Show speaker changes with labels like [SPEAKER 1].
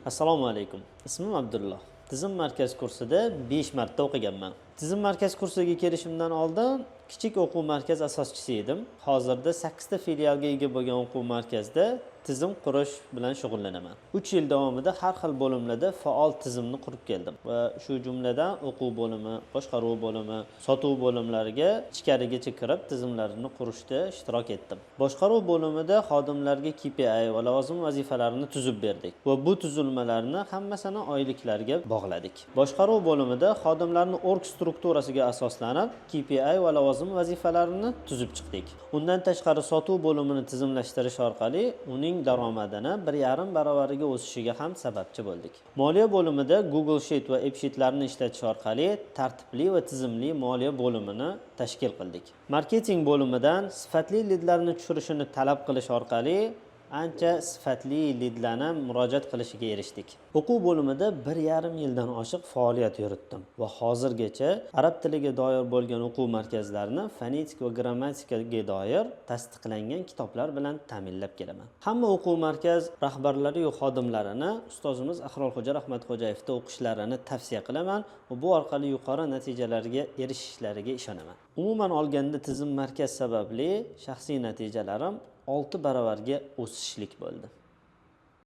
[SPEAKER 1] Assalomu alaykum. Ismim Abdulloh. Tizim markaz kursida 5 marta o'qiganman. Tizim markaz kursiga kelishimdan oldin kichik o'quv markaz asoschisi edim. Hozirda 8 ta filialga ega bo'lgan o'quv markazda tizim qurish bilan shug'ullanaman. 3 yil davomida har xil bo'limlarda faol tizimni qurib keldim va shu jumladan o'quv bo'limi, boshqaruv bo'limi, sotuv bo'limlariga ichkarigacha kirib tizimlarini qurishda ishtirok etdim. Boshqaruv bo'limida xodimlarga KPI va lavozim vazifalarini tuzib berdik va bu tuzilmalarni hammasini oyliklarga bog'ladik. Boshqaruv bo'limida xodimlarni org strukturasiga asoslanib KPI va lavozim vazifalarini tuzib chiqdik. Undan tashqari, sotuv bo'limini tizimlashtirish orqali uning daromadini 1,5 baravariga o'sishiga ham sababchi bo'ldik. Moliya bo'limida Google Sheet va App Sheetlarni ishlatish orqali tartibli va tizimli moliya bo'limini tashkil qildik. Marketing bo'limidan sifatli lidlarni tushirishini talab qilish orqali ancha sifatli lidlarni murojaat qilishiga erishdik. O'quv bo'limida 1,5 yildan oshiq faoliyat yuritdim va hozirgacha arab tiliga doir bo'lgan o'quv markazlarini fonetika va grammatikaga doir tasdiqlangan kitoblar bilan ta'minlab kelaman. Hamma o'quv markaz rahbarlari va xodimlarini ustozimiz Ahrorxo'ja Rahmatxo'jayevda o'qishlarini tavsiya qilaman va bu orqali yuqori natijalarga erishishlariga ishonaman. Umuman olganda, tizim markaz sababli shaxsiy natijalarim 6 baravarga o'sishlik bo'ldi.